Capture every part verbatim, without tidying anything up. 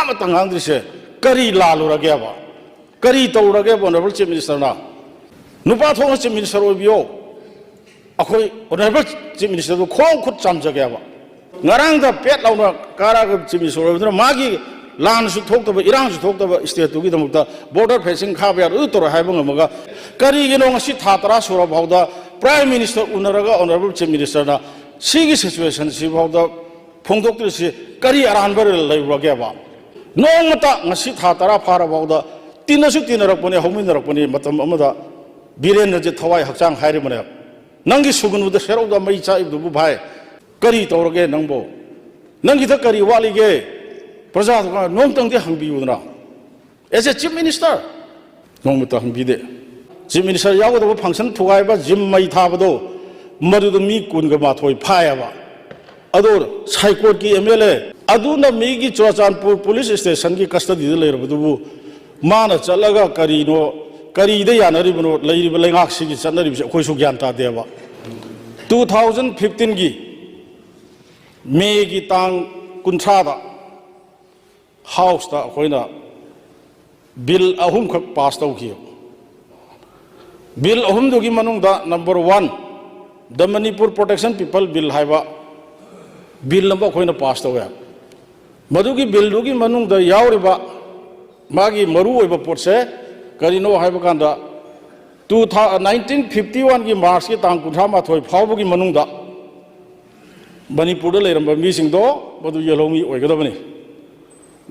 ꯑꯃꯇ ꯉꯥꯡꯗ꯭ꯔꯤꯁꯦ ꯀꯔꯤ ꯂꯥꯜꯂꯨꯔꯒꯦꯕ? ꯀꯔꯤ ꯇꯧꯔꯒꯦꯕ, ꯑꯣꯅꯔꯦꯕꯜ ꯆꯤꯐ ꯃꯤꯅꯤꯁꯇꯔꯅ? ꯅꯨꯄꯥ ꯊꯣꯛꯅ ꯆꯤꯐ ꯃꯤꯅꯤꯁꯇꯔ ꯑꯣꯏꯕꯤꯌꯣ꯫ ꯑꯩꯈꯣꯏ ꯑꯣꯅꯔꯦꯕꯜ ꯆꯤꯐ ꯃꯤꯅꯤꯁꯇꯔꯗꯨ ꯈꯣꯡ ꯈꯨꯠ ꯆꯥꯝꯖꯒꯦꯕ꯫ ꯉꯔꯥꯡꯗ ꯄꯦꯠ ꯂꯥꯎꯅ ꯀꯥꯔꯛꯑꯒ ꯆꯤꯐ ꯃꯤꯅꯤꯁꯇꯔ ꯑꯣꯏꯕꯗꯨꯅ ꯃꯥꯒꯤ ꯂꯥꯟꯁꯨ ꯊꯣꯛꯇꯕ, ꯏꯔꯥꯡꯁꯨ ꯊꯣꯛꯇꯕ ꯁ꯭ꯇꯦꯠꯇꯨꯒꯤꯗꯃꯛꯇ ꯕꯣꯔꯗꯔ ꯐꯦꯟꯁꯤꯡ ꯈꯥꯕ ꯌꯥꯔꯣꯏ, ꯑꯗꯨ ꯇꯧꯔꯣꯏ ꯍꯥꯏꯕ ꯉꯝꯃꯒ, ꯀꯔꯤꯒꯤꯅꯣ ꯉꯁꯤ ꯊꯥ ꯇꯔꯥ ꯁꯨꯔ ꯐꯥꯎꯗ ꯄ꯭ꯔꯥꯏꯝ ꯃꯤꯅꯤꯁꯇꯔ ꯎꯅꯔꯒ ꯑꯣꯅꯔꯦꯕꯜ ꯆꯤꯐ ꯃꯤꯅꯤꯁꯇꯔꯅ ꯁꯤꯒꯤ ꯁꯤꯆꯨꯋꯦꯁꯟꯁꯤ ꯐꯥꯎꯗ ꯐꯣꯡꯗꯣꯛꯇ꯭ꯔꯤꯁꯤ ꯀꯔꯤ ꯑꯔꯥꯟꯕ ꯂꯩꯔꯨꯔꯒꯦꯕ? ꯅꯣꯡꯃꯇ ꯉꯁꯤ ꯊꯥ ꯇꯔꯥ ꯐꯥꯔ ꯐꯥꯎꯗ ꯇꯤꯟꯅꯁꯨ ꯇꯤꯟꯅꯔꯛꯄꯅꯤ, ꯍꯧꯃꯤꯟꯅꯔꯛꯄꯅꯤ, ꯃꯇꯝ ꯑꯃꯗ ꯕꯤꯔꯦꯟꯗ꯭ꯔꯖꯤꯠ ꯊꯋꯥꯏ ꯍꯛꯆꯥꯡ ꯍꯥꯏꯔꯤꯕꯅꯦꯕ꯫ ꯅꯪꯒꯤ ꯁꯨꯒꯅꯨꯗ ꯁꯦꯔꯧꯗ ꯃꯩ ꯆꯥꯛꯏꯕꯗꯨꯕꯨ ꯚꯥꯏ, ꯀꯔꯤ ꯇꯧꯔꯒꯦ ꯅꯪꯕꯨ? ꯅꯪꯒꯤꯗ ꯀꯔꯤ ꯋꯥꯠꯂꯤꯒꯦ? ꯄ꯭ꯔꯖꯥꯗꯨ ꯅꯣꯡꯇꯪꯗꯤ ꯍꯪꯕꯤꯌꯨꯗꯅ꯫ ꯑꯦꯁ ꯑꯦ ꯆꯤꯐ ꯃꯤꯅꯤꯁꯇꯔ ꯅꯣꯡꯃꯇ ꯍꯪꯕꯤꯗꯦ꯫ ꯆꯤꯐ ꯃꯤꯅꯤꯁꯇꯔ ꯌꯥꯎꯒꯗꯕ ꯐꯪꯁꯟ ꯊꯨꯒꯥꯏꯕ, ꯖꯤꯝ ꯃꯩ ꯊꯥꯕꯗꯣ, ꯃꯗꯨꯗ ꯃꯤ ꯀꯨꯟꯒ ꯃꯥꯊꯣꯏ ꯐꯥꯏꯌꯦꯕ꯫ ꯑꯗꯣ ꯁꯥꯏꯀꯣꯠꯀꯤ ꯑꯦꯝ ꯑꯦꯜ ꯑꯦ ꯑꯗꯨꯅ ꯃꯤꯒꯤ ꯆꯨꯔꯥꯆꯥꯟꯄꯨꯔ ꯄꯨꯂꯤꯁ ꯁ꯭ꯇꯦꯁꯟꯒꯤ ꯀꯁꯇꯗꯤꯗ ꯂꯩꯔꯕꯗꯨꯕꯨ ꯃꯥꯅ ꯆꯠꯂꯒ ꯀꯔꯤꯅꯣ, ꯀꯔꯤꯗ ꯌꯥꯅꯔꯤꯕꯅꯣ? ꯂꯩꯔꯤꯕ ꯂꯩꯉꯥꯛꯁꯤꯒꯤ ꯆꯠꯅꯔꯤꯕꯁꯤ ꯑꯩꯈꯣꯏꯁꯨ ꯒ꯭ꯌꯥꯟ ꯇꯥꯗꯦꯕ꯫ ꯇꯨ ꯊꯥꯎꯖꯟ ꯐꯤꯐꯇꯤꯟꯒꯤ ꯃꯦꯒꯤ ꯇꯥꯡ ꯀꯨꯟꯊ꯭ꯔꯥꯗ ꯍꯥꯎꯁꯇ ꯑꯩꯈꯣꯏꯅ ꯕꯤꯜ ꯑꯍꯨꯝꯈꯛ ꯄꯥꯁ ꯇꯧꯈꯤ꯫ ꯕꯤꯜ ꯑꯍꯨꯝꯗꯨꯒꯤ ꯃꯅꯨꯡꯗ number one, the Manipur Protection People Bill ꯍꯥꯏꯕ ꯕꯤꯜ ꯑꯃ ꯑꯩꯈꯣꯏꯅ ꯄꯥꯁ ꯇꯧꯋꯦ꯫ ꯃꯗꯨꯒꯤ ꯕꯤꯜꯗꯨꯒꯤ ꯃꯅꯨꯡꯗ ꯌꯥꯎꯔꯤꯕ ꯃꯥꯒꯤ ꯃꯔꯨ ꯑꯣꯏꯕ ꯄꯣꯠꯁꯦ ꯀꯔꯤꯅꯣ ꯍꯥꯏꯕ ꯀꯥꯟꯗ, ꯇꯨ ꯊꯥ-, ꯅꯥꯏꯟꯇꯤꯟ ꯐꯤꯐꯇꯤ ꯋꯥꯟꯒꯤ ꯃꯥꯔꯆꯀꯤ ꯇꯥꯡ ꯀꯨꯟꯊ꯭ꯔꯥ ꯃꯥꯊꯣꯏ ꯐꯥꯎꯕꯒꯤ ꯃꯅꯨꯡꯗ ꯃꯅꯤꯄꯨꯔꯗ ꯂꯩꯔꯝꯕ ꯃꯤꯁꯤꯡꯗꯣ ꯃꯗꯨ ꯌꯦꯜꯍꯧꯃꯤ ꯑꯣꯏꯒꯗꯕꯅꯤ꯫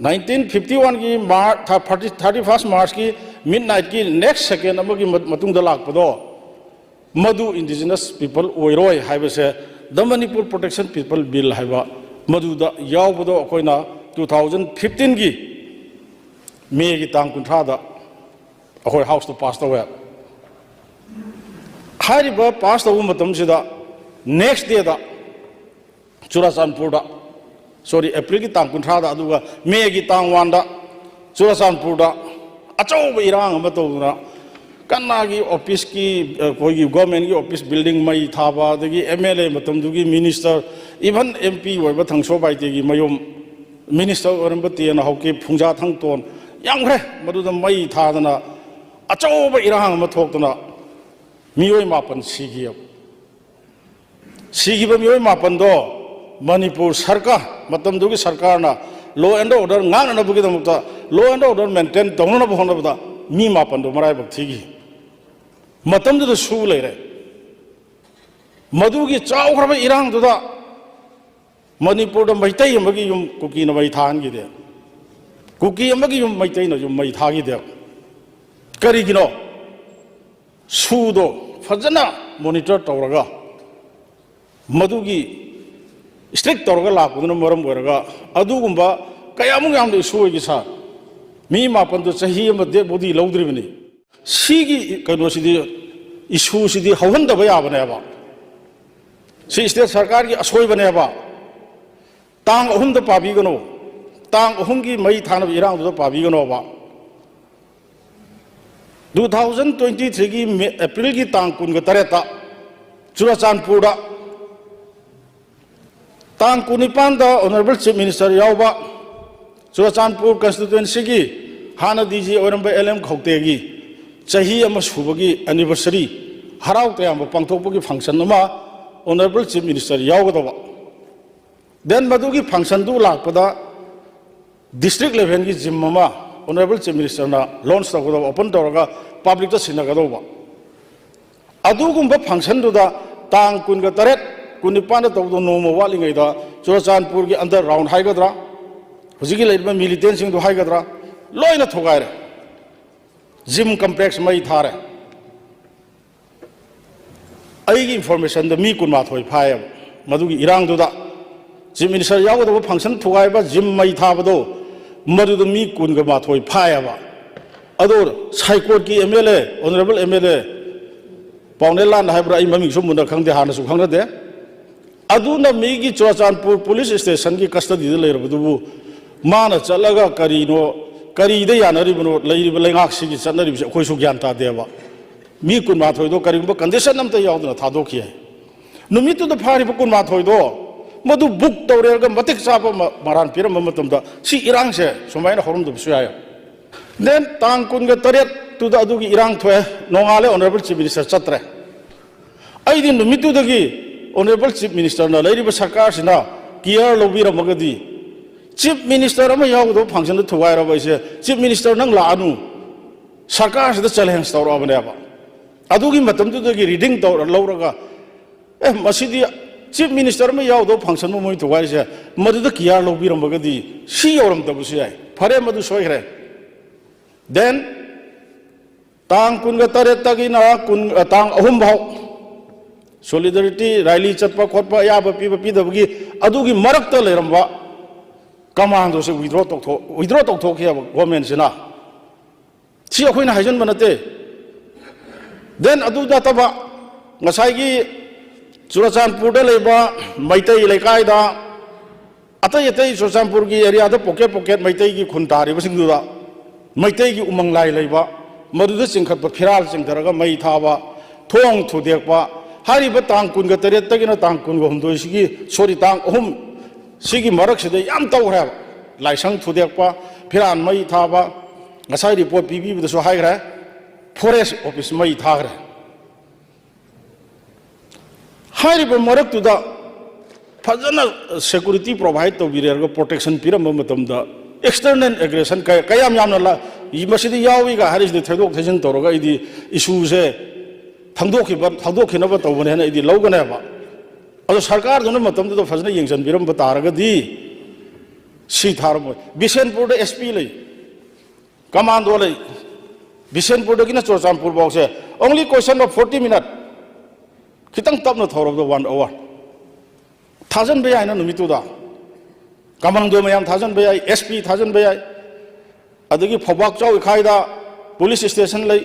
ꯅꯥꯏꯟꯇꯤꯟ ꯐꯤꯐꯇꯤ ꯋꯥꯟꯒꯤ ꯃꯥꯔꯆ, ꯊꯥꯔꯇꯤ ꯐꯥꯔꯁ ꯃꯥꯔꯆꯀꯤ ꯃꯤꯗ ꯅꯥꯏꯠꯀꯤ ꯅꯦꯛꯁ ꯁꯦꯀꯦꯟ ꯑꯃꯒꯤ ꯃ-, ꯃꯇꯨꯡꯗ ꯂꯥꯛꯄꯗꯣ, ꯃꯗꯨ indigenous people ꯑꯣꯏꯔꯣꯏ ꯍꯥꯏꯕꯁꯦ, the Manipur Protection People Bill ꯍꯥꯏꯕ ꯃꯗꯨꯗ ꯌꯥꯎꯕꯗꯣ ꯑꯩꯈꯣꯏꯅ ꯇꯨ ꯊꯥꯎꯖꯟ ꯐꯤꯐꯇꯤꯟꯒꯤ ꯃꯦꯒꯤ ꯇꯥꯡ ꯀꯨꯟꯊ꯭ꯔꯥꯗ ꯑꯩꯈꯣꯏ ꯍꯥꯎꯁꯇ ꯄꯥꯁ ꯇꯧꯋꯦ꯫ ꯍꯥꯏꯔꯤꯕ ꯄꯥꯁ ꯇꯧꯕ ꯃꯇꯝꯁꯤꯗ ꯅꯦꯛꯁ ꯗꯦꯗ ꯆꯨꯔꯥꯆꯥꯟꯄꯨꯔꯗ, ꯁꯣꯔꯤ, ꯑꯦꯄ꯭ꯔꯤꯜꯒꯤ ꯇꯥꯡ ꯀꯨꯟꯊ꯭ꯔꯥꯗ, ꯑꯗꯨꯒ ꯃꯦꯒꯤ ꯇꯥꯡ ꯋꯥꯟꯗ ꯆꯨꯔꯥꯆꯥꯟꯄꯨꯔꯗ ꯑꯆꯧꯕ ꯏꯔꯥꯡ ꯑꯃ ꯇꯧꯗꯨꯅ, ꯀꯅꯥꯒꯤ ꯑꯣꯐꯤꯁꯀꯤ, ꯑꯩꯈꯣꯏꯒꯤ ꯒꯣꯔꯃꯦꯟꯒꯤ ꯑꯣꯐꯤꯁ ꯕꯤꯜꯗꯤꯡ ꯃꯩ ꯊꯥꯕ, ꯑꯗꯒꯤ ꯑꯦꯝ ꯑꯦꯜ ꯑꯦ, ꯃꯇꯝꯗꯨꯒꯤ ꯃꯤꯅꯤꯁꯇꯔ, ꯏꯚꯟ ꯑꯦꯝ ꯄꯤ ꯑꯣꯏꯕ ꯊꯪꯁꯣ ꯕꯥꯏꯇꯦꯒꯤ ꯃꯌꯨꯝ, ꯃꯤꯅꯤꯁꯇꯔ ꯑꯣꯏꯔꯝꯕ ꯇꯦꯟꯅ ꯍꯧꯈꯤ, ꯐꯨꯡꯖꯥ ꯊꯪꯇꯣꯟ ꯌꯥꯝꯈ꯭ꯔꯦ꯫ ꯃꯗꯨꯗ ꯃꯩ ꯊꯥꯗꯅ ꯑꯆꯧꯕ ꯏꯔꯥꯡ ꯑꯃ ꯊꯣꯛꯇꯅ ꯃꯤꯑꯣꯏ ꯃꯥꯄꯟ ꯁꯤꯈꯤꯑꯕ꯫ ꯁꯤꯈꯤꯕ ꯃꯤꯑꯣꯏ ꯃꯥꯄꯟꯗꯣ ꯃꯅꯤꯄꯨꯔ ꯁꯔꯀꯥꯔ, ꯃꯇꯝꯗꯨꯒꯤ ꯁꯔꯀꯥꯔꯅ law and order ꯉꯥꯛꯅꯅꯕꯒꯤꯗꯃꯛꯇ, law and order maintain ꯇꯧꯅꯅꯕ ꯍꯣꯠꯅꯕꯗ ꯃꯤ ꯃꯥꯄꯟꯗꯣ ꯃꯔꯥꯏꯕꯛ ꯊꯤꯈꯤ꯫ ꯃꯇꯝꯗꯨꯗ ꯁꯨ ꯂꯩꯔꯦ꯫ ꯃꯗꯨꯒꯤ ꯆꯥꯎꯈ꯭ꯔꯕ ꯏꯔꯥꯡꯗꯨꯗ ꯃꯅꯤꯄꯨꯔꯗ ꯃꯩꯇꯩ ꯑꯃꯒꯤ ꯌꯨꯝ ꯀꯨꯀꯤꯅ ꯃꯩ ꯊꯥꯍꯟꯈꯤꯗꯦ꯫ ꯀꯨꯀꯤ ꯑꯃꯒꯤ ꯌꯨꯝ ꯃꯩꯇꯩꯅ ꯌꯨꯝ ꯃꯩ ꯊꯥꯈꯤꯗꯦ꯫ ꯀꯔꯤꯒꯤꯅꯣ? ꯁꯨꯗꯣ ꯐꯖꯅ monitor ꯇꯧꯔꯒ, ꯃꯗꯨꯒꯤ strict ꯇꯧꯔꯒ ꯂꯥꯛꯄꯗꯨꯅ ꯃꯔꯝ ꯑꯣꯏꯔꯒ ꯑꯗꯨꯒꯨꯝꯕ ꯀꯌꯥꯃꯨꯛ ꯌꯥꯝꯅ issue ꯑꯣꯏꯒꯦ ꯁꯥꯔ? ꯃꯤ ꯃꯥꯄꯟꯗꯣ ꯆꯍꯤ ꯑꯃ dead body ꯂꯧꯗ꯭ꯔꯤꯕꯅꯤ꯫ ꯁꯤꯒꯤ ꯀꯩꯅꯣꯁꯤꯗꯤ, issueꯁꯤꯗꯤ ꯍꯧꯍꯟꯗꯕ ꯌꯥꯕꯅꯦꯕ꯫ ꯁꯤ state ꯁꯔꯀꯥꯔꯒꯤ ꯑꯁꯣꯏꯕꯅꯦꯕ꯫ ꯇꯥꯡ ꯑꯍꯨꯝꯗ ꯄꯥꯕꯤꯒꯅꯨ, ꯇꯥꯡ ꯑꯍꯨꯝꯒꯤ ꯃꯩ ꯊꯥꯅꯕ ꯏꯔꯥꯡꯗꯨꯗ ꯄꯥꯕꯤꯒꯅꯣꯕ꯫ Two thousand twenty threeꯒꯤ Aprilꯒꯤ ꯇꯥꯡ ꯀꯨꯟꯒ ꯇꯔꯦꯠꯇ ꯆꯨꯔꯆꯥꯟꯄꯨꯔꯗ, ꯇꯥꯡ ꯀꯨꯟꯅꯤꯄꯥꯟꯗ Honourable Chief Minister ꯌꯥꯎꯕ, ꯆꯨꯔꯆꯥꯟꯄꯨꯔ constituencyꯒꯤ ꯍꯥꯟꯅ D G ꯑꯣꯏꯔꯝꯕ L M ꯈꯧꯇꯦꯒꯤ ꯆꯍꯤ ꯑꯃ ꯁꯨꯕꯒꯤ anniversary ꯍꯔꯥꯎ ꯇꯌꯥꯝꯕ ꯄꯥꯡꯊꯣꯛꯄꯒꯤ function ꯑꯃ Honourable Chief Minister ꯌꯥꯎꯒꯗꯕ꯫ Then ꯃꯗꯨꯒꯤ functionꯗꯨ ꯂꯥꯛꯄꯗ district levelꯒꯤ gym ꯑꯃ Honourable Chief Ministerꯅ launch ꯇꯧꯒꯗꯧꯕ, open ꯇꯧꯔꯒ publicꯇ ꯁꯤꯟꯅꯒꯗꯧꯕ꯫ ꯑꯗꯨꯒꯨꯝꯕ functionꯗꯨꯗ ꯇꯥꯡ ꯀꯨꯟꯒ ꯇꯔꯦꯠ, ꯀꯨꯟꯅꯤꯄꯥꯟꯗ ꯇꯧꯕꯗꯣ ꯅꯣꯡꯃ ꯋꯥꯠꯂꯤꯉꯩꯗ ꯆꯨꯔꯆꯥꯟꯄꯨꯔꯒꯤ underground ꯍꯥꯏꯒꯗ꯭ꯔꯥ, ꯍꯧꯖꯤꯛꯀꯤ ꯂꯩꯔꯤꯕ militantꯁꯤꯡꯗꯨ ꯍꯥꯏꯒꯗ꯭ꯔꯥ, ꯂꯣꯏꯅ ꯊꯨꯒꯥꯏꯔꯦ꯫ Gym complex ꯃꯩ ꯊꯥꯔꯦ꯫ ꯑꯩꯒꯤ informationꯗ ꯃꯤ ꯀꯨꯟꯃꯥꯊꯣꯏ ꯐꯥꯏꯌꯦꯕ ꯃꯗꯨꯒꯤ ꯏꯔꯥꯡꯗꯨꯗ꯫ Chief Minister ꯌꯥꯎꯒꯗꯕ function ꯊꯨꯒꯥꯏꯕ, gym ꯃꯩ ꯊꯥꯕꯗꯣ, ꯃꯗꯨꯗ ꯃꯤ ꯀꯨꯟꯒ ꯃꯥꯊꯣꯏ ꯐꯥꯏꯌꯦꯕ꯫ ꯑꯗꯣ ꯁꯥꯏꯀꯣꯠꯀꯤ MLA, Honourable MLA ꯄꯥꯎꯅꯦ ꯂꯥꯟ ꯍꯥꯏꯕ꯭ꯔꯥ, ꯑꯩ ꯃꯃꯤꯡꯁꯨ ꯃꯨꯟꯅ ꯈꯪꯗꯦ, ꯍꯥꯟꯅꯁꯨ ꯈꯪꯅꯗꯦ꯫ ꯑꯗꯨꯅ ꯃꯤꯒꯤ ꯆꯨꯔꯆꯥꯟꯄꯨꯔ police stationꯒꯤ custodyꯗ ꯂꯩꯔꯕꯗꯨꯕꯨ ꯃꯥꯅ ꯆꯠꯂꯒ ꯀꯔꯤꯅꯣ, ꯀꯔꯤꯗ ꯌꯥꯅꯔꯤꯕꯅꯣ, ꯂꯩꯔꯤꯕ ꯂꯩꯉꯥꯛꯁꯤꯒꯤ ꯆꯠꯅꯔꯤꯕꯁꯦ ꯑꯩꯈꯣꯏꯁꯨ ꯒ꯭ꯌꯥꯟ ꯇꯥꯗꯦꯕ꯫ ꯃꯤ ꯀꯨꯟꯃꯥꯊꯣꯏꯗꯣ ꯀꯔꯤꯒꯨꯝꯕ condition ꯑꯝꯇ ꯌꯥꯎꯗꯅ ꯊꯥꯗꯣꯛꯈꯤ ꯍꯥꯏ꯫ ꯅꯨꯃꯤꯠꯇꯨꯗ ꯐꯥꯔꯤꯕ ꯀꯨꯟꯃꯥꯊꯣꯏꯗꯣ ꯃꯗꯨ ꯕꯨꯛ ꯇꯧꯔꯦꯔꯒ ꯃꯇꯤꯛ ꯆꯥꯕ ꯑꯃ ꯃꯔꯥꯟ ꯄꯤꯔꯝꯕ ꯃꯇꯝꯗ ꯁꯤ ꯏꯔꯥꯡꯁꯦ ꯁꯨꯃꯥꯏꯅ ꯍꯧꯔꯝꯗꯕꯁꯨ ꯌꯥꯏ꯫ Then ꯇꯥꯡ ꯀꯨꯟꯒ ꯇꯔꯦꯠꯇꯨꯗ ꯑꯗꯨꯒꯤ ꯏꯔꯥꯡ ꯊꯣꯛꯑꯦ, ꯅꯣꯡꯉꯥꯜꯂꯦ Honourable Chief Minister ꯆꯠꯇ꯭ꯔꯦ꯫ ꯑꯩꯗꯤ ꯅꯨꯃꯤꯠꯇꯨꯗꯒꯤ Honourable Chief Ministerꯅ ꯂꯩꯔꯤꯕ ꯁꯔꯀꯥꯔꯁꯤꯅ care ꯂꯧꯕꯤꯔꯝꯃꯒꯗꯤ, Chief Minister ꯑꯃ ꯌꯥꯎꯒꯗꯕ functionꯗ ꯊꯨꯒꯥꯏꯔꯕ ꯑꯩꯁꯦ, Chief Minister ꯅꯪ ꯂꯥꯛꯑꯅꯨ, ꯁꯔꯀꯥꯔꯁꯤꯗ challenge ꯇꯧꯔꯛꯑꯕꯅꯦꯕ꯫ ꯑꯗꯨꯒꯤ ꯃꯇꯝꯗꯨꯗꯒꯤ reading ꯇꯧꯔ ꯂꯧꯔꯒ ꯑꯦ, ꯃꯁꯤꯗꯤ Chief Minister ꯑꯃ ꯌꯥꯎꯗꯕ function ꯑꯃ ꯃꯣꯏ ꯊꯨꯒꯥꯏꯔꯤꯁꯦ, ꯃꯗꯨꯗ care ꯂꯧꯕꯤꯔꯝꯃꯒꯗꯤ ꯁꯤ ꯌꯧꯔꯝꯗꯕꯁꯨ ꯌꯥꯏ꯫ ꯐꯔꯦ, ꯃꯗꯨ ꯁꯣꯏꯈ꯭ꯔꯦ꯫ Then ꯇꯥꯡ ꯀꯨꯟꯒ ꯇꯔꯦꯠꯇꯒꯤꯅ ꯀꯨꯟ, ꯑ, ꯇꯥꯡ ꯑꯍꯨꯝ ꯐꯥꯎ solidarity rally ꯆꯠꯄ ꯈꯣꯠꯄ ꯑꯌꯥꯕ ꯄꯤꯕ ꯄꯤꯗꯕꯒꯤ ꯑꯗꯨꯒꯤ ꯃꯔꯛꯇ ꯂꯩꯔꯝꯕ commandoꯁꯦ withdraw ꯇꯧꯊꯣꯛ-, withdraw ꯇꯧꯊꯣꯛꯈꯤꯑꯕ governmentꯁꯤꯅ꯫ ꯁꯤ ꯑꯩꯈꯣꯏꯅ ꯍꯥꯏꯖꯟꯕ ꯅꯠꯇꯦ꯫ Then ꯑꯗꯨ ꯅꯠꯇꯕ ꯉꯁꯥꯏꯒꯤ ꯆꯨꯔꯆꯥꯟꯄꯨꯔꯗ ꯂꯩꯕ ꯃꯩꯇꯩ ꯂꯩꯀꯥꯏꯗ, ꯑꯇꯩ ꯑꯇꯩ ꯆꯨꯔꯆꯥꯟꯄꯨꯔꯒꯤ areaꯗ pocket pocket ꯃꯩꯇꯩꯒꯤ ꯈꯨꯟ ꯇꯥꯔꯤꯕꯁꯤꯡꯗꯨꯗ ꯃꯩꯇꯩꯒꯤ ꯎꯃꯪ ꯂꯥꯏ ꯂꯩꯕ, ꯃꯗꯨꯗ ꯆꯤꯡꯈꯠꯄ ꯐꯤꯔꯥꯜ ꯆꯤꯡꯊꯔꯒ ꯃꯩ ꯊꯥꯕ, ꯊꯣꯡ ꯊꯨꯗꯦꯛꯄ, ꯍꯥꯏꯔꯤꯕ ꯇꯥꯡ ꯀꯨꯟꯒ ꯇꯔꯦꯠꯇꯒꯤꯅ ꯇꯥꯡ ꯀꯨꯟꯒ ꯍꯨꯝꯗꯣꯏꯁꯤꯒꯤ, sorry, ꯇꯥꯡ ꯑꯍꯨꯝ ꯁꯤꯒꯤ ꯃꯔꯛꯁꯤꯗ ꯌꯥꯝ ꯇꯧꯈ꯭ꯔꯦꯕ꯫ ꯂꯥꯏꯁꯪ ꯊꯨꯗꯦꯛꯄ, ꯐꯤꯔꯥꯜ ꯃꯩ ꯊꯥꯕ, ꯉꯁꯥꯏ report ꯄꯤꯕꯤꯕꯗꯁꯨ ꯍꯥꯏꯈ꯭ꯔꯦ, forest office ꯃꯩ ꯊꯥꯈ꯭ꯔꯦ꯫ ꯍꯥꯏꯔꯤꯕ ꯃꯔꯛꯇꯨꯗ ꯐꯖꯅ security provide ꯇꯧꯕꯤꯔꯦ ꯍꯥꯏꯔꯒ protection ꯄꯤꯔꯝꯕ ꯃꯇꯝꯗ external aggression ꯀꯌꯥ-, ꯀꯌꯥꯝ ꯌꯥꯝꯅ ꯂꯥ-, ꯃꯁꯤꯗ ꯌꯥꯎꯏꯒ ꯍꯥꯏꯔꯤꯁꯤꯗꯤ ꯊꯩꯗꯣꯛ ꯊꯩꯖꯤꯟ ꯇꯧꯔꯒ ꯑꯩꯗꯤ issueꯁꯦ ꯊꯪꯗꯣꯛꯈꯤꯕ, ꯊꯪꯗꯣꯛꯈꯤꯅꯕ ꯇꯧꯕꯅꯦꯅ ꯑꯩꯗꯤ ꯂꯧꯒꯅꯦꯕ꯫ ꯑꯗꯣ ꯁꯔꯀꯥꯔꯗꯨꯅ ꯃꯇꯝꯗꯨꯗ ꯐꯖꯅ ꯌꯦꯡꯁꯤꯟꯕꯤꯔꯝꯕ ꯇꯥꯔꯒꯗꯤ ꯁꯤ ꯊꯥꯔꯝꯃꯣꯏ꯫ ꯕꯤꯁꯦꯟꯄꯨꯔꯗ S P ꯂꯩ, commando ꯂꯩ, ꯕꯤꯁꯦꯟꯄꯨꯔꯗꯒꯤꯅ Churachandpur ꯐꯥꯎꯁꯦ only question of forty minute, ꯈꯤꯇꯪ ꯇꯞꯅ ꯊꯧꯔꯕꯗ one hour꯫ ꯊꯥꯖꯤꯟꯕ ꯌꯥꯏꯅ ꯅꯨꯃꯤꯠꯇꯨꯗ commando ꯃꯌꯥꯝ ꯊꯥꯖꯤꯟꯕ ꯌꯥꯏ, S P ꯊꯥꯖꯤꯟꯕ ꯌꯥꯏ, ꯑꯗꯒꯤ ꯐꯧꯕꯥꯛ ꯆꯥꯎ ꯏꯈꯥꯏꯗ police station ꯂꯩ,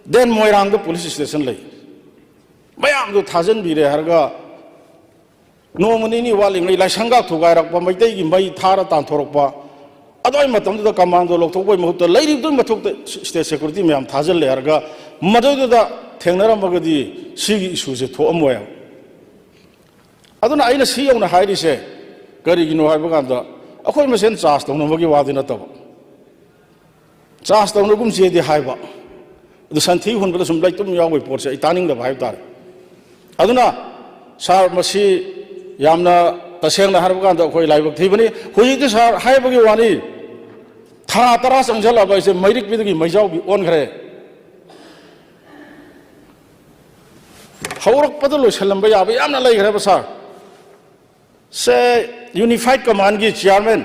then ꯃꯣꯏꯔꯥꯡꯗ police station ꯂꯩ꯫ ꯃꯌꯥꯝꯗꯣ ꯊꯥꯖꯤꯟꯕꯤꯔꯦ ꯍꯥꯏꯔꯒ ꯅꯣꯡꯃ ꯅꯤꯅꯤ ꯋꯥꯠꯂꯤꯉꯩ ꯂꯥꯏꯁꯪꯒ ꯊꯨꯒꯥꯏꯔꯛꯄ, ꯃꯩꯇꯩꯒꯤ ꯃꯩ ꯊꯥꯔ ꯇꯥꯟꯊꯣꯔꯛꯄ, ꯑꯗꯨꯋꯥꯏ ꯃꯇꯝꯗꯨꯗ commando ꯂꯧꯊꯣꯛꯄꯒꯤ ꯃꯍꯨꯠꯇ ꯂꯩꯔꯤꯕꯗꯨꯒꯤ ꯃꯊꯛꯇ state security ꯃꯌꯥꯝ ꯊꯥꯖꯤꯜꯂꯦ ꯍꯥꯏꯔꯒ ꯃꯗꯨꯗꯨꯗ ꯊꯦꯡꯅꯔꯝꯃꯒꯗꯤ ꯁꯤꯒꯤ issueꯁꯦ ꯊꯣꯛꯑꯝꯃꯣꯏ꯫ ꯑꯗꯨꯅ ꯑꯩꯅ ꯁꯤ ꯌꯧꯅ ꯍꯥꯏꯔꯤꯁꯦ ꯀꯔꯤꯒꯤꯅꯣ ꯍꯥꯏꯕ ꯀꯥꯟꯗ, ꯑꯩꯈꯣꯏ ꯃꯁꯦꯟ ꯆꯥꯔꯖ ꯇꯧꯅꯕꯒꯤ ꯋꯥꯗꯤ ꯅꯠꯇꯕ, ꯆꯥꯔꯖ ꯇꯧꯅꯒꯨꯝꯁꯦꯗꯤ ꯍꯥꯏꯕ, ꯑꯗꯨ ꯁꯟꯊꯤ ꯍꯨꯟꯕꯗ ꯁꯨꯝ ꯂꯩꯇꯨꯝ ꯌꯥꯎꯕꯒꯤ ꯄꯣꯠꯁꯦ ꯑꯩ ꯇꯥꯅꯤꯡꯗꯕ ꯍꯥꯏꯕ ꯇꯥꯔꯦ꯫ ꯑꯗꯨꯅ ꯁꯥꯔ, ꯃꯁꯤ ꯌꯥꯝꯅ ꯇꯁꯦꯡꯅ ꯍꯥꯏꯔꯕ ꯀꯥꯟꯗ ꯑꯩꯈꯣꯏ ꯂꯥꯏꯕꯛ ꯊꯤꯕꯅꯤ꯫ ꯍꯧꯖꯤꯛꯇꯤ ꯁꯥꯔ ꯍꯥꯏꯕꯒꯤ ꯋꯥꯅꯤ, ꯊꯥ ꯇꯔꯥ ꯆꯪꯁꯤꯜꯂꯛꯑꯕ ꯑꯩꯁꯦ ꯃꯩꯔꯤꯛꯄꯤꯗꯒꯤ ꯃꯩꯖꯥꯎꯕꯤ ꯑꯣꯟꯈ꯭ꯔꯦ꯫ ꯍꯧꯔꯛꯄꯗ ꯂꯣꯏꯁꯤꯜꯂꯝꯕ ꯌꯥꯕ ꯌꯥꯝꯅ ꯂꯩꯈ꯭ꯔꯦꯕ ꯁꯥꯔ꯫ ꯁꯦ, ꯌꯨꯅꯤꯐꯥꯏꯠ ꯀꯃꯥꯟꯒꯤ ꯆꯤꯌꯥꯔꯃꯦꯟ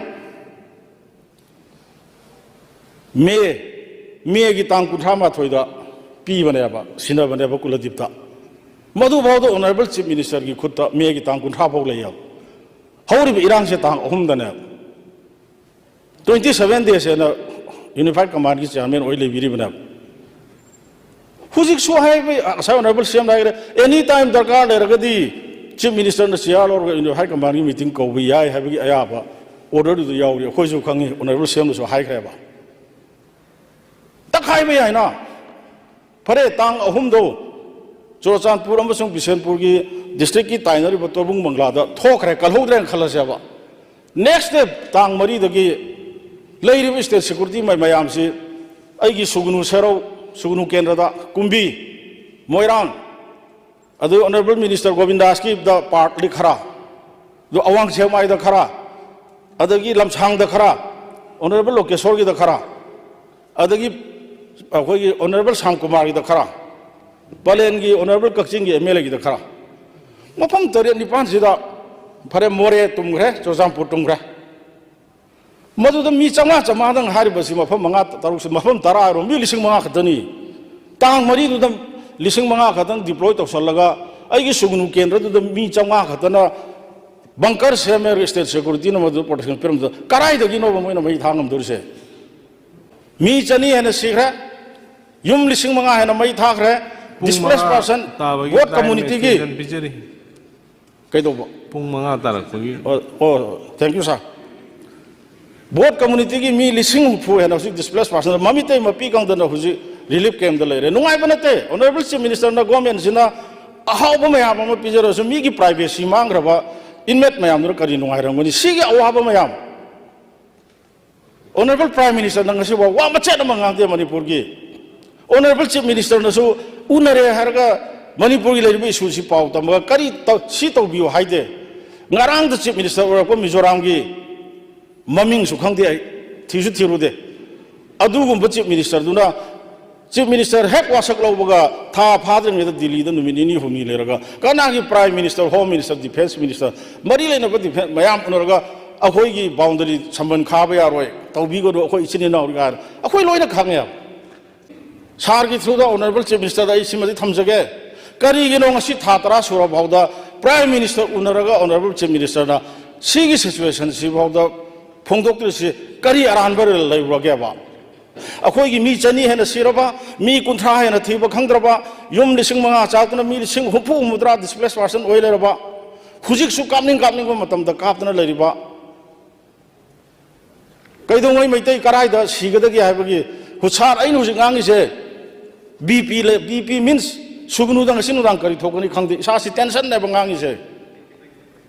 ꯃꯦ, ꯃꯦꯒꯤ ꯇꯥꯡ ꯀꯨꯟꯊ꯭ꯔꯥ ꯃꯥꯊꯣꯏꯗ ꯄꯤꯕꯅꯦꯕ, ꯁꯤꯟꯅꯕꯅꯦꯕ ꯀꯨꯂꯗꯤꯞꯇ꯫ ꯃꯗꯨꯐꯥꯎꯗ ꯑꯣꯅꯔꯦꯕꯜ ꯆꯤꯐ ꯃꯤꯅꯤꯁꯇꯔꯒꯤ ꯈꯨꯠꯇ ꯃꯦꯒꯤ ꯇꯥꯡ ꯀꯨꯟꯊ꯭ꯔꯥ ꯐꯥꯎ ꯂꯩꯌꯦꯕ꯫ ꯍꯧꯔꯤꯕ ꯏꯔꯥꯡꯁꯦ ꯇꯥꯡ ꯑꯍꯨꯝꯗꯅꯦꯕ꯫ ꯇ꯭ꯋꯦꯟꯇꯤ ꯁꯚꯦꯟ ꯗꯦꯖ ꯍꯦꯟꯅ ꯌꯨꯅꯤꯐꯥꯏꯠ ꯀꯃꯥꯟꯒꯤ ꯆꯤꯌꯥꯔꯃꯦꯟ ꯑꯣꯏ ꯂꯩꯕꯤꯔꯤꯕꯅꯦꯕ꯫ ꯍꯧꯖꯤꯛꯁꯨ ꯍꯥꯏꯕ, ꯉꯁꯥꯏ ꯑꯣꯅꯔꯦꯕꯜ ꯁꯤ ꯑꯦꯝꯅ ꯍꯥꯏꯈ꯭ꯔꯦ, ꯑꯦꯅꯤ ꯇꯥꯏꯝ ꯗꯔꯀꯥꯔ ꯂꯩꯔꯒꯗꯤ ꯆꯤꯐ ꯃꯤꯅꯤꯁꯇꯔꯅ ꯆꯤꯌꯥꯔ ꯂꯧꯔꯒ ꯌꯨꯅꯤꯐꯥꯏꯠ ꯀꯃꯥꯟꯒꯤ ꯃꯤꯇꯤꯡ ꯀꯧꯕ ꯌꯥꯏ ꯍꯥꯏꯕꯒꯤ ꯑꯌꯥꯕ ꯑꯣꯔꯗꯔꯗꯨꯗ ꯌꯥꯎꯔꯤ꯫ ꯑꯩꯈꯣꯏꯁꯨ ꯈꯪꯉꯤ, ꯑꯣꯅꯔꯦꯕꯜ ꯁꯤ ꯑꯦꯝꯅꯁꯨ ꯍꯥꯏꯈ꯭ꯔꯦꯕ꯫ ꯇꯛꯈꯥꯏꯕ ꯌꯥꯏꯅ꯫ ꯐꯔꯦ, ꯇꯥꯡ ꯑꯍꯨꯝꯗꯣ ꯆꯨꯔꯆꯥꯟꯄꯨꯔ ꯑꯃꯁꯨꯡ ꯕꯤꯁꯦꯟꯄꯨꯔꯒꯤ ꯗꯤꯁꯇ꯭ꯔꯤꯛꯀꯤ ꯇꯥꯏꯅꯔꯤꯕ ꯇꯣꯔꯕꯨꯡ ꯕꯪꯒ꯭ꯂꯥꯗ ꯊꯣꯛꯈ꯭ꯔꯦ, ꯀꯜꯍꯧꯗ꯭ꯔꯦꯅ ꯈꯜꯂꯁꯦꯕ꯫ ꯅꯦꯛꯁ ꯗꯦ, ꯇꯥꯡ ꯃꯔꯤꯗꯒꯤ ꯂꯩꯔꯤꯕ ꯁ꯭ꯇꯦꯠ ꯁꯦꯀ꯭ꯌꯨꯔꯤꯇꯤ ꯃꯌꯥꯝꯁꯤ ꯑꯩꯒꯤ ꯁꯨꯒꯅꯨ ꯁꯦꯔꯧ, ꯁꯨꯒꯅꯨ ꯀꯦꯟꯗ꯭ꯔꯗ, ꯀꯨꯝꯕꯤ, ꯃꯣꯏꯔꯥꯡ, ꯑꯗꯨ ꯑꯣꯅꯔꯦꯕꯜ ꯃꯤꯅꯤꯁꯇꯔ ꯒꯣꯕꯤꯟꯗꯥꯁꯀꯤꯗ ꯄꯥꯔꯠꯂꯤ ꯈꯔ, ꯑꯗꯨ ꯑꯋꯥꯡ ꯁꯦꯛꯃꯥꯏꯗ ꯈꯔ, ꯑꯗꯒꯤ ꯂꯝꯁꯥꯡꯗ ꯈꯔ, ꯑꯣꯅꯔꯦꯕꯜ ꯂꯣꯀꯦꯁꯣꯔꯒꯤꯗ ꯈꯔ, ꯑꯗꯒꯤ ꯑꯩꯈꯣꯏꯒꯤ ꯑꯣꯅꯔꯦꯕꯜ ꯁꯥꯝꯀꯨꯃꯥꯔꯒꯤꯗ ꯈꯔ, ꯄꯂꯦꯟꯒꯤ ꯑꯣꯅꯔꯦꯕꯜ ꯀꯛꯆꯤꯡꯒꯤ ꯑꯦꯝ ꯑꯦꯜ ꯑꯦꯒꯤꯗ ꯈꯔ, ꯃꯐꯝ ꯇꯔꯦꯠ ꯅꯤꯄꯥꯟꯁꯤꯗ, ꯐꯔꯦ, ꯃꯣꯔꯦ ꯇꯨꯝꯈ꯭ꯔꯦ, ꯆꯨꯔꯆꯥꯟꯄꯨꯔ ꯇꯨꯝꯈ꯭ꯔꯦ꯫ ꯃꯗꯨꯗ ꯃꯤ ꯆꯥꯝꯃꯉꯥ ꯆꯥꯝꯃꯉꯥꯗꯪ ꯍꯥꯏꯔꯤꯕꯁꯤ, ꯃꯐꯝ ꯃꯉꯥ, ꯇꯔꯨꯛꯁꯤ, ꯃꯐꯝ ꯇꯔꯥ ꯍꯥꯏꯔꯣ, ꯃꯤ ꯂꯤꯁꯤꯡ ꯃꯉꯥ ꯈꯛꯇꯅꯤ꯫ ꯇꯥꯡ ꯃꯔꯤꯗꯨꯗ ꯂꯤꯁꯤꯡ ꯃꯉꯥ ꯈꯛꯇꯪ ꯗꯤꯄ꯭ꯂꯣꯏ ꯇꯧꯁꯜꯂꯒ ꯑꯩꯒꯤ ꯁꯨꯒꯅꯨ ꯀꯦꯟꯗ꯭ꯔꯗꯨꯗ ꯃꯤ ꯆꯥꯝꯃꯉꯥ ꯈꯛꯇꯅ ꯕꯪꯀꯔ ꯁꯦꯝꯃꯦ, ꯁ꯭ꯇꯦꯠ ꯁꯦꯀ꯭ꯌꯨꯔꯤꯇꯤꯅ ꯃꯗꯨ ꯄ꯭ꯔꯣꯇꯦꯛꯁꯟ ꯄꯤꯔꯝꯕꯗ ꯀꯗꯥꯏꯗꯒꯤꯅꯣꯕ ꯃꯣꯏꯅ ꯃꯩ ꯊꯥ ꯉꯝꯗꯣꯔꯤꯁꯦ? ꯃꯤ ꯆꯅꯤ ꯍꯦꯟꯅ ꯁꯤꯈ꯭ꯔꯦ, ꯌꯨꯝ ꯂꯤꯁꯤꯡ ꯃꯉꯥ ꯍꯦꯟꯅ ꯃꯩ ꯊꯥꯈ꯭ꯔꯦ꯫ ꯄꯨꯡ ꯗꯤꯁꯄ꯭ꯂꯦꯁ ꯃꯉꯥ ꯄꯥꯔꯁꯟ, ꯇꯥꯕꯒꯤ ꯚꯣꯠ time ꯀꯝꯃꯨꯅꯤꯇꯤꯒꯤ extension ꯄꯤꯖꯔꯤ꯫ ꯀꯩꯗꯧꯕ? ꯄꯨꯡ ꯃꯉꯥ ꯇꯥꯔꯛꯄꯒꯤ꯫ ꯑꯣ, ꯑꯣ, thank you, sir. ꯚꯣꯠ ꯀꯝꯃꯨꯅꯤꯇꯤꯒꯤ ꯃꯤ ꯂꯤꯁꯤꯡ ꯍꯨꯝꯐꯨ ꯍꯦꯟꯅ ꯍꯧꯖꯤꯛ ꯗꯤꯁꯄ꯭ꯂꯦꯁ ꯄꯥꯔꯁꯟ, ꯃꯃꯤꯇꯩ ꯃꯄꯤ ꯀꯪꯗꯅ ꯍꯧꯖꯤꯛ ꯔꯤꯂꯤꯐ ꯀꯦꯝꯗ ꯂꯩꯔꯦ꯫ ꯅꯨꯡꯉꯥꯏꯕ ꯅꯠꯇꯦ꯫ ꯑꯣꯅꯔꯦꯕꯜ ꯆꯤꯐ ꯃꯤꯅꯤꯁꯇꯔꯅ, ꯒꯣꯔꯃꯦꯟꯁꯤꯅ ꯑꯍꯥꯎꯕ ꯃꯌꯥꯝ ꯑꯃ ꯄꯤꯖꯔꯁꯨ ꯃꯤꯒꯤ privacy ꯃꯥꯡꯈ꯭ꯔꯕ inmate ꯃꯌꯥꯝꯗꯨꯅ ꯀꯔꯤ ꯅꯨꯡꯉꯥꯏꯔꯝꯒꯅꯤ? ꯁꯤꯒꯤ ꯑꯋꯥꯕ ꯃꯌꯥꯝ꯫ Honourable Prime Minister ꯅ ꯉꯁꯤꯐꯥꯎ ꯋꯥ ꯃꯆꯦꯠ ꯑꯃ ꯉꯥꯡꯗꯦ ꯃꯅꯤꯄꯨꯔꯒꯤ꯫ Honourable Chief Minister ꯅꯁꯨ ꯎꯅꯔꯦ ꯍꯥꯏꯔꯒ ꯃꯅꯤꯄꯨꯔꯒꯤ ꯂꯩꯔꯤꯕ issue ꯁꯤ ꯄꯥꯎ ꯇꯝꯃꯒ ꯀꯔꯤ ꯇꯧ-, ꯁꯤ ꯇꯧꯕꯤꯌꯨ ꯍꯥꯏꯗꯦ꯫ ꯉꯔꯥꯡꯗ Chief Minister ꯑꯣꯏꯔꯛꯄ ꯃꯤꯖꯣꯔꯥꯝꯒꯤ ꯃꯃꯤꯡꯁꯨ ꯈꯪꯗꯦ ꯑꯩ, ꯊꯤꯁꯨ ꯊꯤꯔꯨꯗꯦ꯫ ꯑꯗꯨꯒꯨꯝꯕ Chief Minister ꯗꯨꯅ Chief Minister ꯍꯦꯛ ꯋꯥꯁꯛ ꯂꯧꯕꯒ ꯊꯥ ꯐꯥꯗ꯭ꯔꯤꯉꯩꯗ ꯗꯤꯜꯂꯤꯗ ꯅꯨꯃꯤꯠ ꯅꯤꯅꯤ ꯍꯨꯝꯅꯤ ꯂꯩꯔꯒ ꯀꯅꯥꯒꯤ Prime Minister, Home Minister, Defence Minister, ꯃꯔꯤ ꯂꯩꯅꯕ defence ꯃꯌꯥꯝ ꯎꯅꯔꯒ ꯑꯩꯈꯣꯏꯒꯤ boundary ꯁꯝꯕꯟ ꯈꯥꯕ ꯌꯥꯔꯣꯏ, ꯇꯧꯕꯤꯒꯅꯨ, ꯑꯩꯈꯣꯏ ꯏꯆꯤꯟ ꯏꯅꯥꯎꯅꯤ ꯀꯥꯏꯅ ꯑꯩꯈꯣꯏ ꯂꯣꯏꯅ ꯈꯪꯉꯦ꯫ Sir ꯒꯤ through ꯗ Honourable Chief Minister ꯗ ꯑꯩ ꯁꯤꯃꯗꯤ ꯊꯝꯖꯒꯦ꯫ ꯀꯔꯤꯒꯤꯅꯣ ꯉꯁꯤ ꯊꯥ ꯇꯔꯥ ꯁꯨꯔ ꯐꯥꯎꯗ Prime Minister ꯎꯅꯔꯒ Honourable Chief Minister ꯅ ꯁꯤꯒꯤ situation ꯁꯤ ꯐꯥꯎꯗ ꯐꯣꯡꯗꯣꯛꯇ꯭ꯔꯤꯁꯤ ꯀꯔꯤ ꯑꯔꯥꯟꯕ ꯂꯩꯔꯨꯔꯒꯦꯕ? ꯑꯩꯈꯣꯏꯒꯤ ꯃꯤ ꯆꯅꯤ ꯍꯦꯟꯅ ꯁꯤꯔꯕ, ꯃꯤ ꯀꯨꯟꯊ꯭ꯔꯥ ꯍꯦꯟꯅ ꯊꯤꯕ ꯈꯪꯗ꯭ꯔꯕ, ꯌꯨꯝ ꯂꯤꯁꯤꯡ ꯃꯉꯥ ꯆꯥꯛꯇꯨꯅ ꯃꯤ ꯂꯤꯁꯤꯡ ꯍꯨꯝꯐꯨ ꯍꯨꯝꯐꯨꯇꯔꯥ displaced person ꯑꯣꯏ ꯂꯩꯔꯕ, ꯍꯧꯖꯤꯛꯁꯨ ꯀꯥꯞꯅꯤꯡ ꯀꯥꯞꯅꯤꯡꯕ ꯃꯇꯝꯗ ꯀꯥꯞꯇꯨꯅ ꯂꯩꯔꯤꯕ, ꯀꯩꯗꯧꯉꯩ ꯃꯩꯇꯩ ꯀꯔꯥꯏꯗ ꯁꯤꯒꯗꯒꯦ ꯍꯥꯏꯕꯒꯤ ꯍꯨ-, Sir, ꯑꯩꯅ ꯍꯧꯖꯤꯛ ꯉꯥꯡꯉꯤꯁꯦ BP ꯂꯩ, BP means ꯁꯨꯒꯅꯨꯗ ꯉꯁꯤ ꯅꯨꯡꯗꯥꯡ ꯀꯔꯤ ꯊꯣꯛꯀꯅꯤ ꯈꯪꯗꯦ, ꯏꯁꯥꯁꯤ tension ꯅꯦꯕ ꯉꯥꯡꯉꯤꯁꯦ꯫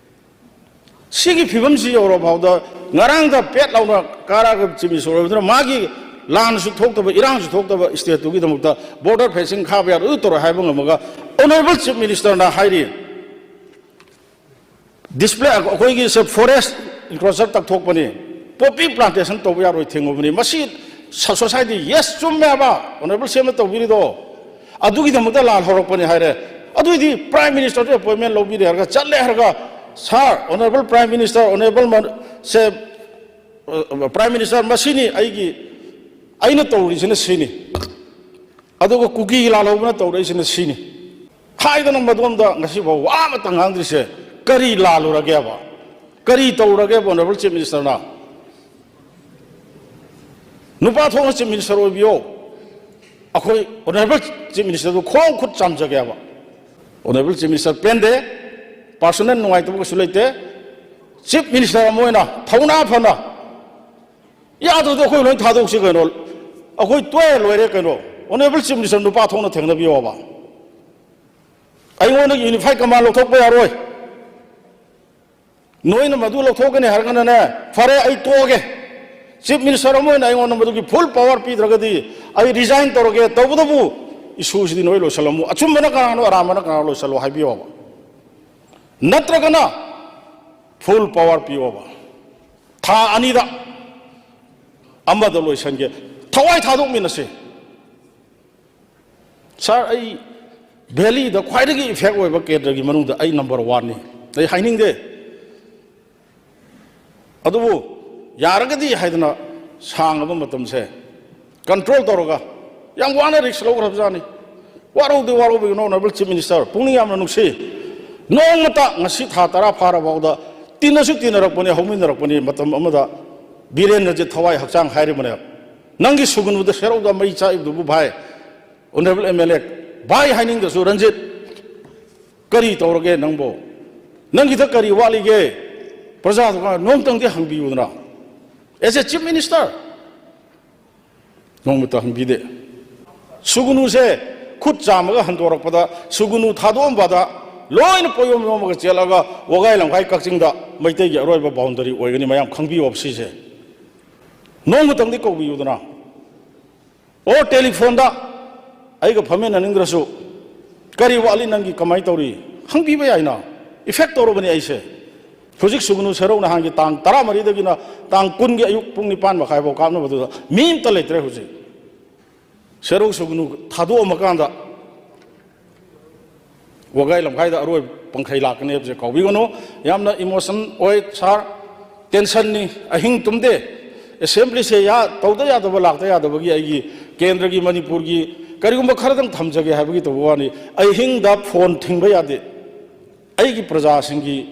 ꯁꯤꯒꯤ ꯐꯤꯕꯝꯁꯤ ꯌꯧꯔ ꯐꯥꯎꯗ ꯉꯔꯥꯡꯗ ꯄꯦꯠ ꯂꯥꯎꯅ ꯀꯥꯔꯛꯑꯒ Chief Minister ꯑꯣꯏꯕꯗꯨꯅ ꯃꯥꯒꯤ ꯂꯥꯟꯁꯨ ꯊꯣꯛꯇꯕ, ꯏꯔꯥꯡꯁꯨ ꯊꯣꯛꯇꯕ state ꯇꯨꯒꯤꯗꯃꯛꯇ border fencing ꯈꯥꯕ ꯌꯥꯔꯣꯏ, ꯑꯗꯨ ꯇꯧꯔꯣꯏ ꯍꯥꯏꯕ ꯉꯝꯃꯒ Honourable Chief Minister ꯅ ꯍꯥꯏꯔꯤ, display ꯑꯩꯈꯣꯏꯒꯤ forest encroacher ꯇꯛꯊꯣꯛꯄꯅꯤ, poppy plantation ꯇꯧꯕ ꯌꯥꯔꯣꯏ ꯊꯤꯡꯉꯨꯕꯅꯤ꯫ ꯃꯁꯤ ꯁ-, society, yes, ꯆꯨꯝꯃꯦ ꯍꯥꯏꯕ, Honourable ꯁꯤ ꯑꯦꯝꯅ ꯇꯧꯕꯤꯔꯤꯗꯣ, ꯑꯗꯨꯒꯤꯗꯃꯛꯇ ꯂꯥꯟ ꯍꯧꯔꯛꯄꯅꯤ ꯍꯥꯏꯔꯦ꯫ ꯑꯗꯨꯏꯗꯤ Prime Minister ꯗꯨ appointment ꯂꯧꯕꯤꯔꯦ ꯍꯥꯏꯔꯒ ꯆꯠꯂꯦ ꯍꯥꯏꯔꯒ, Sir, Honourable Prime Minister, Honourable ꯃ-, ꯁꯦ, ꯑ, Prime Minister, ꯃꯁꯤꯅꯤ ꯑꯩꯒꯤ, ꯑꯩꯅ ꯇꯧꯔꯤꯁꯤꯅ ꯁꯤꯅꯤ, ꯑꯗꯨꯒ ꯀꯨꯀꯤ ꯂꯥꯜꯍꯧꯕꯅ ꯇꯧꯔꯛꯏꯁꯤꯅ ꯁꯤꯅꯤ ꯍꯥꯏꯗꯅ ꯃꯗꯣꯝꯗ ꯉꯁꯤꯐꯥꯎ ꯋꯥ ꯑꯃꯇ ꯉꯥꯡꯗ꯭ꯔꯤꯁꯦ ꯀꯔꯤ ꯂꯥꯜꯂꯨꯔꯒꯦꯕ? ꯀꯔꯤ ꯇꯧꯔꯒꯦꯕ Honourable Chief Minister ꯅ? ꯅꯨꯄꯥ ꯊꯣꯛꯅ Chief Minister ꯑꯣꯏꯕꯤꯌꯣ꯫ ꯑꯩꯈꯣꯏ Honourable Chief Minister ꯗꯨ ꯈꯣꯡ ꯈꯨꯠ ꯆꯥꯝꯖꯒꯦꯕ꯫ Honourable Chief Minister ꯄꯦꯟꯗꯦ, personal ꯅꯨꯡꯉꯥꯏꯇꯕ ꯀꯩꯁꯨ ꯂꯩꯇꯦ꯫ Chief Minister ꯑꯃ ꯑꯣꯏꯅ ꯊꯧꯅꯥ ꯐꯅ, ꯌꯥꯗ꯭ꯔꯗꯤ ꯑꯩꯈꯣꯏ ꯂꯣꯏ ꯊꯥꯗꯣꯛꯁꯤ ꯀꯩꯅꯣ, ꯑꯩꯈꯣꯏ ꯇꯣꯛꯑꯦ ꯂꯣꯏꯔꯦ ꯀꯩꯅꯣ꯫ Honourable Chief Minister ꯅꯨꯄꯥ ꯊꯣꯛꯅ ꯊꯦꯡꯅꯕꯤꯌꯣꯕ꯫ ꯑꯩꯉꯣꯟꯗꯒꯤ unified command ꯂꯧꯊꯣꯛꯄ ꯌꯥꯔꯣꯏ꯫ ꯅꯣꯏꯅ ꯃꯗꯨ ꯂꯧꯊꯣꯛꯀꯅꯤ ꯍꯥꯏꯔꯒꯅꯅꯦ, ꯐꯔꯦ, ꯑꯩ ꯇꯣꯛꯑꯒꯦ꯫ Chief Minister ꯑꯃ ꯑꯣꯏꯅ ꯑꯩꯉꯣꯟꯗ ꯃꯗꯨꯒꯤ full power ꯄꯤꯗ꯭ꯔꯒꯗꯤ ꯑꯩ resign ꯇꯧꯔꯒꯦ꯫ ꯇꯧꯕꯇꯕꯨ issue ꯁꯤꯗꯤ ꯅꯣꯏ ꯂꯣꯏꯁꯤꯜꯂꯝꯃꯨ, ꯑꯆꯨꯝꯕꯅ ꯀꯅꯥꯅꯣ, ꯑꯔꯥꯟꯕꯅ ꯀꯅꯥꯅꯣ ꯂꯣꯏꯁꯤꯜꯂꯣ ꯍꯥꯏꯕꯤꯌꯣꯕ꯫ ꯅꯠꯇ꯭ꯔꯒꯅ full power ꯄꯤꯌꯣꯕ꯫ ꯊꯥ ꯑꯅꯤꯗ ꯑꯃꯗ ꯂꯣꯏꯁꯤꯟꯒꯦ, ꯊꯋꯥꯏ ꯊꯥꯗꯣꯛꯃꯤꯟꯅꯁꯦ꯫ Sir, ꯑꯩ valley ꯗ ꯈ꯭ꯋꯥꯏꯗꯒꯤ effect ꯑꯣꯏꯕ ꯀꯦꯟꯗ꯭ꯔꯒꯤ ꯃꯅꯨꯡꯗ ꯑꯩ number one ꯅꯤ꯫ ꯑꯩ ꯍꯥꯏꯅꯤꯡꯗꯦ꯫ ꯑꯗꯨꯕꯨ ꯌꯥꯔꯒꯗꯤ ꯍꯥꯏꯗꯅ ꯁꯥꯡꯉꯕ ꯃꯇꯝꯁꯦ control ꯇꯧꯔꯒ, ꯌꯥꯝ ꯋꯥꯅ risk ꯂꯧꯈ꯭ꯔꯕꯖꯥꯠꯅꯤ꯫ ꯋꯥꯔꯧꯗꯦ, ꯋꯥꯔꯧꯕꯤꯒꯅꯨ, Honourable Chief Minister, ꯄꯨꯛꯅꯤꯡ ꯌꯥꯝꯅ ꯅꯨꯡꯁꯤ꯫ ꯅꯣꯡꯃꯇ ꯉꯁꯤ ꯊꯥ ꯇꯔꯥ ꯐꯥꯔꯐꯥꯎꯗ ꯇꯤꯟꯅꯁꯨ ꯇꯤꯟꯅꯔꯛꯄꯅꯤ, ꯍꯧꯃꯤꯟꯅꯔꯛꯄꯅꯤ, ꯃꯇꯝ ꯑꯃꯗ ꯕꯤꯔꯦꯟ ꯔꯟꯖꯤꯠ ꯊꯋꯥꯏ ꯍꯛꯆꯥꯡ ꯍꯥꯏꯔꯤꯕꯅꯦ꯫ ꯅꯪꯒꯤ ꯁꯨꯒꯅꯨꯗ ꯁꯦꯔꯧꯗ ꯃꯩ ꯆꯥꯛꯏꯕꯗꯨꯕꯨ ꯚꯥꯏ, Honourable M L A, ꯚꯥꯏ ꯍꯥꯏꯅꯤꯡꯗ꯭ꯔꯁꯨ, ꯔꯟꯖꯤꯠ, ꯀꯔꯤ ꯇꯧꯔꯒꯦ ꯅꯪꯕꯣ? ꯅꯪꯒꯤꯗ ꯀꯔꯤ ꯋꯥꯠꯂꯤꯒꯦ? ꯄ꯭ꯔꯖꯥꯗꯨ ꯅꯣꯡꯇꯪꯗꯤ ꯍꯪꯕꯤꯌꯨꯗꯅ꯫ As a Chief Minister, ꯅꯣꯡꯃꯇ ꯍꯪꯕꯤꯗꯦ꯫ ꯁꯨꯒꯅꯨꯁꯦ ꯈꯨꯠ ꯆꯥꯝꯃꯒ ꯍꯟꯗꯣꯔꯛꯄꯗ, ꯁꯨꯒꯅꯨ ꯊꯥꯗꯣꯛꯑꯝꯕꯗ ꯂꯣꯏꯅ ꯄꯣꯌꯣꯝ ꯌꯣꯝꯃꯒ ꯆꯦꯜꯂꯒ ꯋꯥꯒꯥꯏ ꯂꯝꯈꯥꯏ ꯀꯛꯆꯤꯡꯗ ꯃꯩꯇꯩꯒꯤ ꯑꯔꯣꯏꯕ boundary ꯑꯣꯏꯒꯅꯤ꯫ ꯃꯌꯥꯝ ꯈꯪꯕꯤꯌꯣꯕ ꯁꯤꯁꯦ꯫ ꯅꯣꯡꯃꯇꯪꯗꯤ ꯀꯧꯕꯤꯌꯨꯗꯅ꯫ Or telephone ꯗ ꯑꯩꯒ ꯐꯝꯃꯤꯟꯅꯅꯤꯡꯗ꯭ꯔꯁꯨ, "ꯀꯔꯤ ꯋꯥꯠꯂꯤ ꯅꯪꯒꯤ, ꯀꯃꯥꯏꯅ ꯇꯧꯔꯤ?" ꯍꯪꯕꯤꯕ ꯌꯥꯏꯅ꯫ Effect ꯇꯧꯔꯕꯅꯤ ꯑꯩꯁꯦ꯫ ꯍꯧꯖꯤꯛ ꯁꯨꯒꯅꯨ ꯁꯦꯔꯧ ꯅꯍꯥꯟꯒꯤ ꯇꯥꯡ ꯇꯔꯥꯃꯔꯤꯗꯒꯤꯅ ꯇꯥꯡ ꯀꯨꯟꯒꯤ ꯑꯌꯨꯛ ꯄꯨꯡ ꯅꯤꯄꯥꯟ ꯃꯈꯥꯏꯐꯥꯎ ꯀꯥꯞꯅꯕꯗꯨꯗ ꯃꯤ ꯑꯝꯇ ꯂꯩꯇ꯭ꯔꯦ ꯍꯧꯖꯤꯛ꯫ ꯁꯦꯔꯧ ꯁꯨꯒꯅꯨ ꯊꯥꯗꯣꯛꯑꯝꯃꯀꯥꯟꯗ ꯋꯥꯒꯥꯏ ꯂꯝꯈꯥꯏꯗ ꯑꯔꯣꯏꯕ ꯄꯪꯈꯩ ꯂꯥꯛꯀꯅꯤ ꯍꯥꯏꯕꯁꯦ ꯀꯥꯎꯕꯤꯒꯅꯨ꯫ ꯌꯥꯝꯅ emotion ꯑꯣꯏ sir, tension ꯅꯤ, ꯑꯍꯤꯡ ꯇꯨꯝꯗꯦ꯫ Assembly ꯁꯦ ꯌꯥ-, ꯇꯧꯗ ꯌꯥꯗꯕ, ꯂꯥꯛꯇ ꯌꯥꯗꯕꯒꯤ ꯑꯩꯒꯤ ꯀꯦꯟꯗ꯭ꯔꯒꯤ, ꯃꯅꯤꯄꯨꯔꯒꯤ ꯀꯔꯤꯒꯨꯝꯕ ꯈꯔꯗꯪ ꯊꯝꯖꯒꯦ ꯍꯥꯏꯕꯒꯤ ꯇꯧꯕ ꯋꯥꯅꯤ꯫ ꯑꯍꯤꯡꯗ phone ꯊꯤꯡꯕ ꯌꯥꯗꯦ꯫ ꯑꯩꯒꯤ ꯄ꯭ꯔꯖꯥꯁꯤꯡꯒꯤ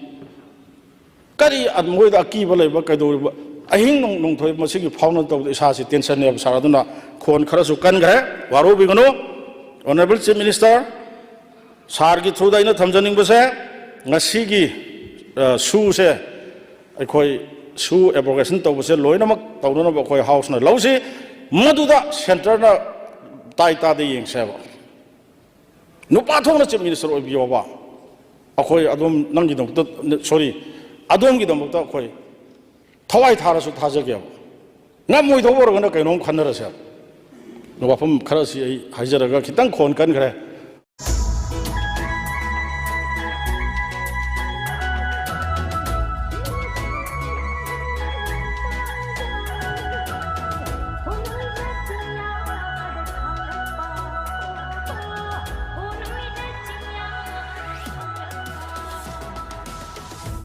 ꯀꯔꯤ ꯑ-, ꯃꯣꯏꯗ ꯑꯀꯤꯕ ꯂꯩꯕ, ꯀꯩꯗꯧꯔꯤꯕ? ꯑꯍꯤꯡ ꯅꯣꯡ-, ꯅꯣꯡꯊꯣꯏ ꯃꯁꯤꯒꯤ ꯐꯥꯎꯅ ꯇꯧꯕꯗ ꯏꯁꯥꯁꯤ tension ꯅꯦꯕ sir꯫ ꯑꯗꯨꯅ ꯈꯣꯟ ꯈꯔꯁꯨ ꯀꯟꯈ꯭ꯔꯦ, ꯋꯥꯔꯧꯕꯤꯒꯅꯨ꯫ Honourable Chief Minister, sir ꯒꯤ through ꯗ ꯑꯩꯅ ꯊꯝꯖꯅꯤꯡꯕꯁꯦ, ꯉꯁꯤꯒꯤ, ꯑ, ꯁꯨꯁꯦ ꯑꯩꯈꯣꯏ ꯁꯨ abrogation ꯇꯧꯕꯁꯦ ꯂꯣꯏꯅꯃꯛ ꯇꯧꯅꯅꯕ ꯑꯩꯈꯣꯏ House ꯅ ꯂꯧꯁꯤ, ꯃꯗꯨꯗ centre ꯅ ꯇꯥꯏ ꯇꯥꯗꯦ ꯌꯦꯡꯁꯦꯕ꯫ ꯅꯨꯄꯥ ꯊꯣꯛꯅ ꯆꯤꯐ ꯃꯤꯅꯤꯁꯇꯔ ꯑꯣꯏꯕꯤꯌꯣꯕ꯫ ꯑꯩꯈꯣꯏ ꯑꯗꯨꯝ ꯅꯪꯒꯤꯗꯃꯛꯇ, ꯁꯣꯔꯤ, ꯑꯗꯣꯝꯒꯤꯗꯃꯛꯇ ꯑꯩꯈꯣꯏ ꯊꯋꯥꯏ ꯊꯥꯔꯁꯨ ꯊꯥꯖꯒꯦꯕ꯫ ꯉꯝꯃꯣꯏꯗꯧꯕ ꯑꯣꯏꯔꯒꯅ ꯀꯩꯅꯣꯝ ꯈꯟꯅꯔꯁꯦꯕ꯫ ꯋꯥꯐꯝ ꯈꯔꯁꯤ ꯑꯩ ꯍꯥꯏꯖꯔꯒ ꯈꯤꯇꯪ ꯈꯣꯟ ꯀꯟꯈ꯭ꯔꯦ꯫